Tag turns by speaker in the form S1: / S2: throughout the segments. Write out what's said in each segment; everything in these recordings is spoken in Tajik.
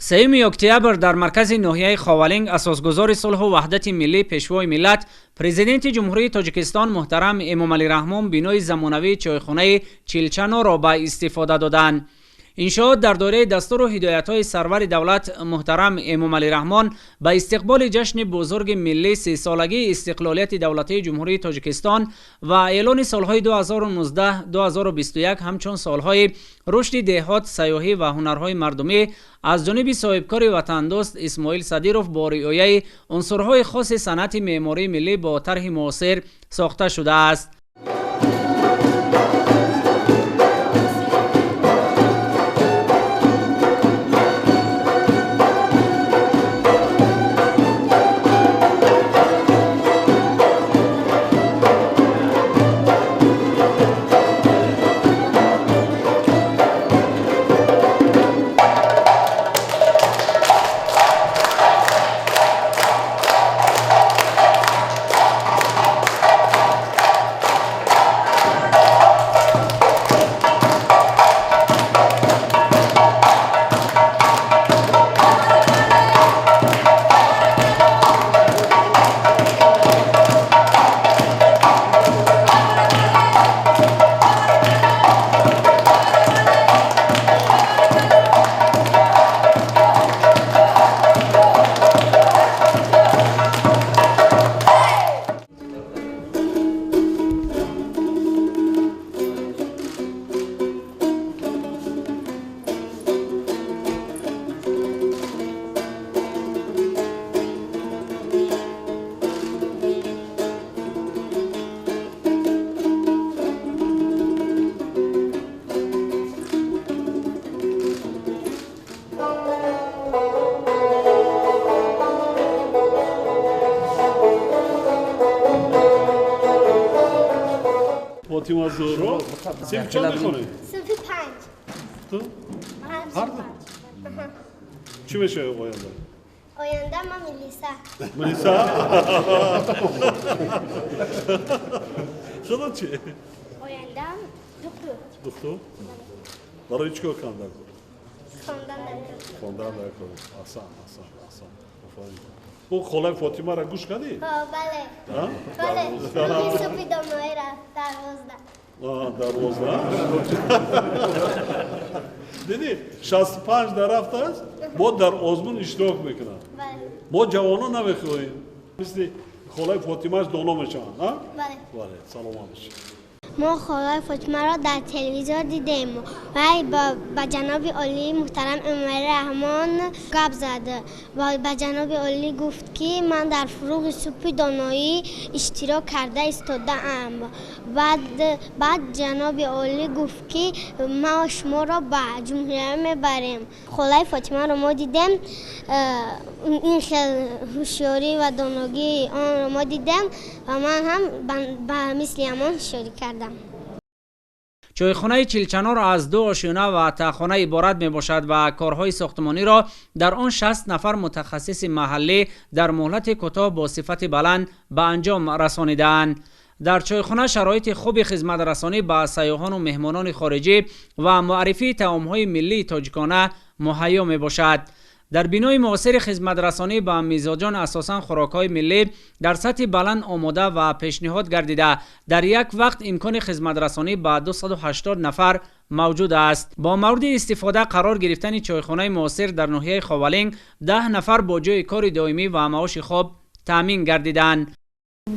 S1: 3 октябр дар маркази ноҳияи Ховалинг асосгузори сулҳу ваҳдати миллӣ, пешвои миллат, президенти Ҷумҳурии Тоҷикистон муҳтарам Эмомалӣ Раҳмон бинои замонавии чойхонаи Чилчанорро ба истифода доданд. Иншоот дар доираи дастуру ҳидоятҳои сарвари давлат муҳтарам Эмомалӣ Раҳмон ба истиқболи ҷашни бузурги миллӣ 30-солагии истиқлолияти давлатии Ҷумҳурии Тоҷикистон ва эълони солҳои 2019-2021 ҳамчун солҳои рушди деҳот, сайёҳӣ ва ҳунарҳои мардумӣ аз ҷониби соҳибкори ватандӯст Исмоил Садиров бо риояи унсурҳои хоси санъати меъмории миллӣ бо тарҳи муосир сохта шудааст.
S2: Фотима Зуҳро, синф чанд мехонӣ?
S3: Синфи 5.
S2: Ту? Ҳар ду? Чӣ мешавӣ оянда?
S3: Оянда ман милиса.
S2: Милиса? Худо чӣ?
S3: Оянда духтур.
S2: Духтур? Барои чӣ кор кардан дар кор?
S3: Хондан дар кор.
S2: Хондан дар кор. Аҳсан, аҳсан, аҳсан. Офарин. Ӯ холаи Фотимаро гӯш кардӣ?
S3: Бале. Бале. Рӯзи субҳи доноӣ рафт 12.
S2: 12? Дидӣ, 65 дар рафтааст, мо дар озмун иштирок мекунанд. Мо ҷавонон намехоҳем. Мисли холаи Фотимааш доно мешаванд, а?
S3: Бале.
S2: Бале, саломат бошед.
S3: Мо холаи Фотимаро дар телевизор дидем ва ба ҷаноби олӣ муҳтарам Эмомалӣ Раҳмон гап зад ва ба ҷаноби олӣ гуфт, ки ман дар фурӯғи субҳи доноӣ иштирок карда истодаам. Баъд ҷаноби олӣ гуфт, ки мо шуморо ба ҷумҳурия мебарем. Холаи Фотимаро мо дидем, ин хел ҳушёрӣ ва доногии онро мо дидем ва ман ҳам ба мисли ҳамон ҳушёрӣ кардам.
S1: Чойхонаи Чилчанор аз 2 ошёна ва таҳхона иборат мебошад ва корҳои сохтмониро дар он 60 нафар мутахассиси маҳаллӣ дар муҳлати кӯтоҳ бо сифати баланд ба анҷом расонидаанд. Дар чойхона шароити хуби хизматрасонӣ ба сайёҳону меҳмонони хориҷӣ ва муаррифии таомҳои миллии тоҷикона муҳайё мебошад. Дар бинои муосири хизматрасонӣ ба мизоҷон асосан хӯрокҳои миллӣ дар сатҳи баланд омода ва пешниҳод гардида, дар як вақт имкони хизматрасонӣ ба 280 нафар мавҷуд аст. Бо мавриди истифода қарор гирифтани чойхонаи муосир дар ноҳияи Ховалинг 10 нафар бо ҷойи кори доимӣ ва маоши хуб таъмин гардиданд.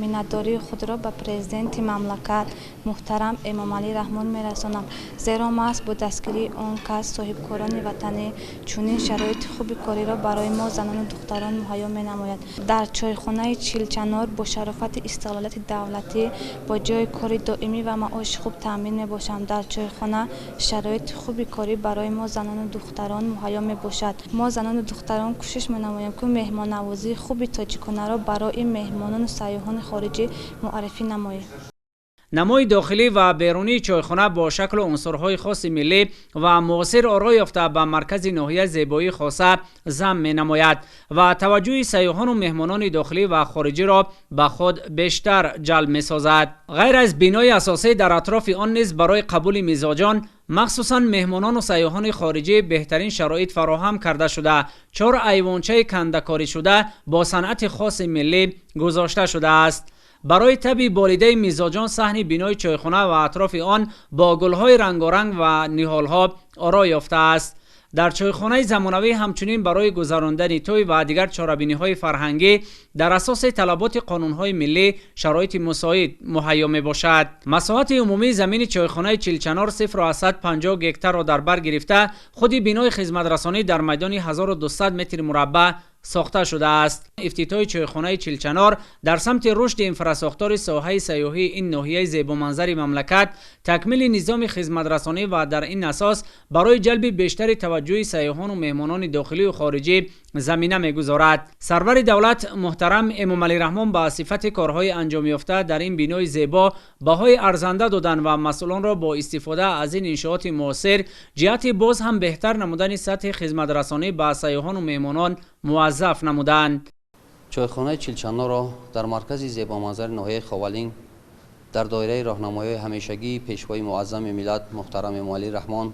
S4: Миннатдории худро ба президенти мамлакат муҳтарам Эмомалӣ Раҳмон мерасонам, зеро маҳз бо дастгирии он кас соҳибкорони ватанӣ чунин шароити хуби кориро барои мо занону духтарон муҳайё менамояд. Дар чойхонаи Чилчанор бо шарофати истиқлолияти давлатӣ бо ҷойи кори доимӣ ва маоши хуб таъмин мебошам. Дар чойхона шароити хуби корӣ барои мо занону духтарон муҳайё мебошад. Мо занону духтарон кӯшиш менамоем, ки меҳмоннавозии хуби тоҷиконаро барои меҳмонону сайёҳони хориҷӣ муаррифӣ намоем.
S1: Намои дохилӣ ва берунии чойхона бо шаклу унсурҳои хоси миллӣ ва муосир оро ёфта ба маркази ноҳия зебоии хоса зам менамояд ва таваҷҷӯҳи сайёҳону меҳмонони дохилӣ ва хориҷиро ба худ бештар ҷалб месозад. Ғайр аз бинои асосӣ дар атрофи он низ барои қабули мизоҷон, махсусан меҳмонону сайёҳони хориҷӣ, беҳтарин шароит фароҳам карда шуда, 4 айвончаи кандакорӣ шуда бо санъати хоси миллӣ гузошта шудааст. Барои таби болидаи мизоҷон саҳни бинои чойхона ва атрофи он бо гулҳои рангоранг ва ниҳолҳо оро ёфтааст. Дар чойхонаи замонавӣ ҳамчунин барои гузарондани тӯй ва дигар чорабиниҳои фарҳангӣ дар асоси талаботи қонунҳои миллӣ шароити мусоид муҳайё мебошад. Масоҳати умумии замини чойхонаи Чилчанор 0,50 гектарро дар бар гирифта, худи бинои хизматрасонӣ дар майдони 1200 метри мураббаъ сохта шудааст. Ифтитоҳи чойхонаи Чилчанор дар самти рушди инфрасохтори соҳаи сайёҳии ин ноҳияи зебоманзари мамлакат, такмили низоми хизматрасонӣ ва дар ин асос барои ҷалби бештари таваҷҷӯҳи сайёҳону меҳмонони дохилию хориҷӣ замина мегузорад. Сарвари давлат муҳтарам Эмомалӣ Раҳмон ба сифати корҳои анҷомёфта дар ин бинои зебо баҳои арзанда доданд ва масъулонро бо истифода аз ин иншооти муосир ҷиҳати боз ҳам беҳтар намудани сатҳи хизматрасонӣ ба сайёҳону меҳмонон муваззаф намуданд.
S5: Чойхонаи Чилчанорро дар маркази зебоманзари ноҳияи Ховалинг дар доираи роҳнамоиҳои ҳамешагии пешвои муаззами миллат муҳтарам Эмомалӣ Раҳмон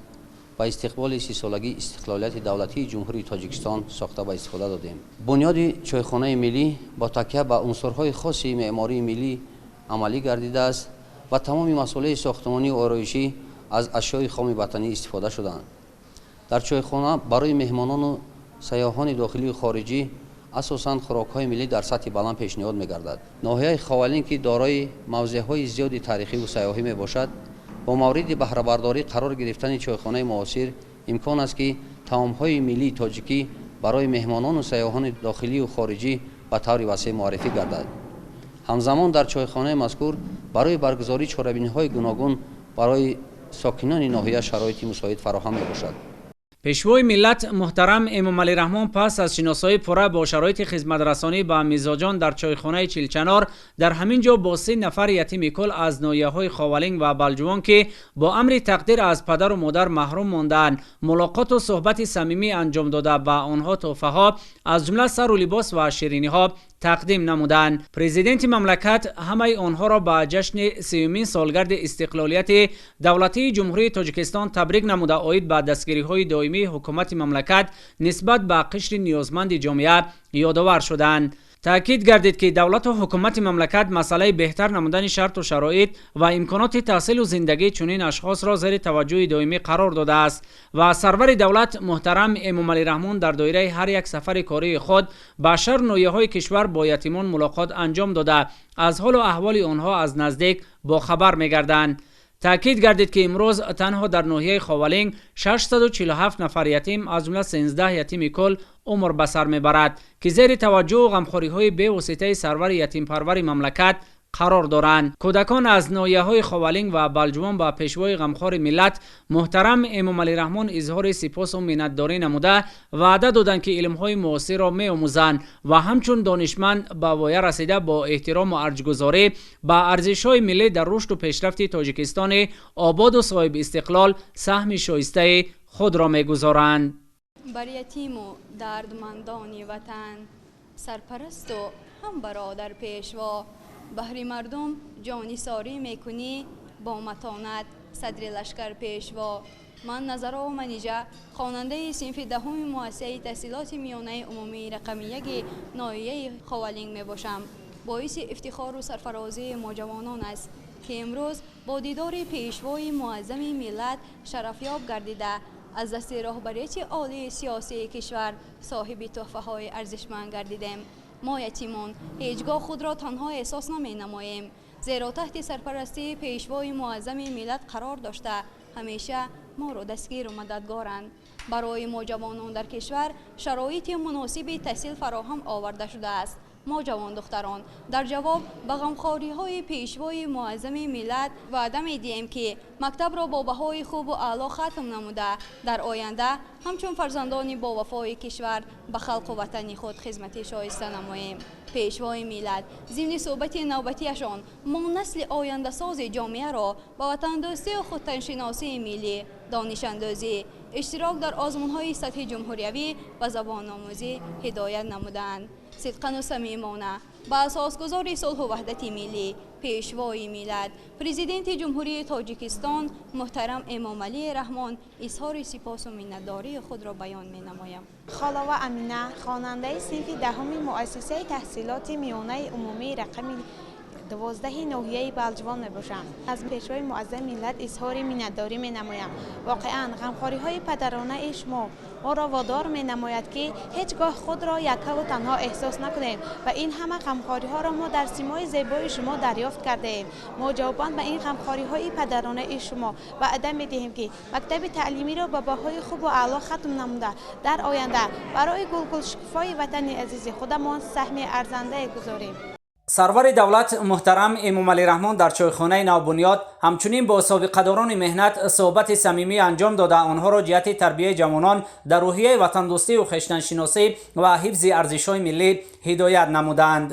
S5: ба истиқболи 30-солагии истиқлолияти давлатии Ҷумҳурии Тоҷикистон сохта ба истифода додем. Бунёди чойхонаи миллӣ бо такя ба унсурҳои хоси меъмории миллӣ амалӣ гардидааст ва тамоми масолеҳи сохтмонию ороишӣ аз ашёи хоми ватанӣ истифода шуданд. Дар чойхона барои меҳмонону сайёҳони дохилию хориҷӣ асосан хӯрокҳои миллӣ дар сатҳи баланд пешниҳод мегардад. Ноҳияи Ховалинг, ки дорои мавзеъҳои зиёди таърихиву сайёҳӣ мебошад, бо мавриди баҳрабардорӣ қарор гирифтани чойхонаи муосир имкон аст, ки таомҳои миллии тоҷикӣ барои меҳмонону сайёҳони дохилию хориҷӣ ба таври васеъ муаррифӣ гардад. Ҳамзамон дар чойхонаи мазкур барои баргузории чорабиниҳои гуногун барои сокинони ноҳия шароити мусоид фароҳам мебошад.
S1: Пешвои миллат муҳтарам Эмомалӣ Раҳмон пас аз шиносоии пурра бо шароити хизматрасонӣ ба мизоҷон дар чойхонаи Чилчанор дар ҳамин ҷо бо 3 нафар ятими кул аз ноҳияҳои Ховалинг ва Балҷувон, ки бо амри тақдир аз падару модар маҳрум мондаанд, мулоқоту суҳбати самимӣ анҷом дода, ба онҳо тӯҳфаҳо аз ҷумла сару либос ва шириниҳо тақдим намуданд. Президенти мамлакат ҳамаи онҳоро ба ҷашни 30-умин солгарди истиқлолияти давлатии Ҷумҳурии Тоҷикистон табрик намуда, оид ба дастгириҳои доимии ҳукумати мамлакат нисбат ба қишри ниёзманди ҷомеа ёдовар шуданд. Таъкид гардид, ки давлату ҳукумати мамлакат масъалаи беҳтар намудани шарту шароит ва имконоти таҳсилу зиндагии чунин ашхосро зери таваҷҷӯҳи доимӣ қарор додааст ва сарвари давлат муҳтарам Эмомалӣ Раҳмон дар доираи ҳар як сафари кории худ ба шаҳру ноҳияҳои кишвар бо ятимон мулоқот анҷом дода, аз ҳолу аҳволи онҳо аз наздик бохабар мегарданд. Таъкид гардид, ки имрӯз танҳо дар ноҳияи Ховалинг 647 нафар ятим, аз ҷумла 13 ятими кул умр ба сар мебарад, ки зери таваҷҷӯҳу ғамхориҳои бевоситаи сарвари ятимпарвари мамлакат қарор доранд. Кӯдакон аз ноҳияҳои Ховалинг ва Балҷувон ба пешвои ғамхори миллат муҳтарам Эмомалӣ Раҳмон изҳори сипосу миннатдорӣ намуда, ваъда доданд, ки илмҳои муосирро меомӯзанд ва ҳамчун донишманд ба воя расида бо эҳтирому арҷгузорӣ ба арзишҳои миллӣ дар рушду пешрафти Тоҷикистони ободу соҳибистиқлол саҳми шоистаи худро мегузоранд.
S6: Бар ятиму дардмандони ватан сарпарасту ҳам бародар пешво, баҳри мардум ҷонисорӣ мекунӣ бо матонат садри лашкар пешво. Ман Назарова Манижа, хонандаи синфи 10 муассисаи таҳсилоти миёнаи умумии рақами 1 ноҳияи Ховалинг мебошам. Боиси ифтихору сарфарозии мо ҷавонон аст, ки имрӯз бо дидори пешвои муаззами миллат шарафёб гардида, аз дасти роҳбарияти олии сиёсии кишвар соҳиби тӯҳфаҳои арзишманд гардидем. Мо ятимон ҳеҷ гоҳ худро танҳо эҳсос наменамоем, зеро таҳти сарпарастии пешвои муаззами миллат қарор дошта, ҳамеша моро дастгиру мададгоранд. Барои мо ҷавонон дар кишвар шароити муносиби таҳсил фароҳам оварда шудааст. Мо ҷавондухтарон дар ҷавоб ба ғамхориҳои Пешвои муаззами миллат ваъда медиҳем, ки мактабро бо баҳои хубу аъло хатм намуда, дар оянда ҳамчун фарзандони бовафои кишвар ба халқу ватани худ хизмати шоиста намоем. Пешвои миллат зимни суҳбати навбатиашон мо, насли ояндасози ҷомеаро, ба ватандӯстию худтаншиносии миллӣ, донишандӯзӣ, иштирок дар озмунҳои сатҳи ҷумҳуриявӣ ва забономӯзӣ ҳидоят намуданд. Сидқану самимона ба асосгузори сулҳу ваҳдати миллӣ, Пешвои миллат, Президенти Ҷумҳурии Тоҷикистон муҳтарам Эмомалӣ Раҳмон изҳори сипосу миннатдории худро баён менамоям.
S7: Холова Амина, хонандаи синфи 10-уми муассисаи таҳсилоти миёнаи умумии рақами 12-и ноҳияи Балҷувон мебошам. Аз Пешвои муаззами миллат изҳори миннатдорӣ менамоям. Воқеан, ғамхориҳои падаронаи шумо моро водор менамояд, ки ҳеҷ гоҳ худро яккаву танҳо эҳсос накунем, ва ин ҳама ғамхориҳоро мо дар симои зебои шумо дарёфт кардаем. Мо ҷавобан ба ин ғамхориҳои падаронаи шумо ваъда медиҳем, ки мактаби таълимиро ба баҳои хубу аъло хатм намуда, дар оянда барои гулгулшукуфои ватани азизи худамон саҳми арзандае гузорем.
S1: Сарвари давлат муҳтарам Эмомалӣ Раҳмон дар чойхонаи навбунёд ҳамчунин бо собиқадорони меҳнат суҳбати самимӣ анҷом дода, онҳоро ҷиҳати тарбияи ҷавонон дар рӯҳияи ватандӯстию хештаншиносӣ ва ҳифзи арзишҳои миллӣ ҳидоят намуданд.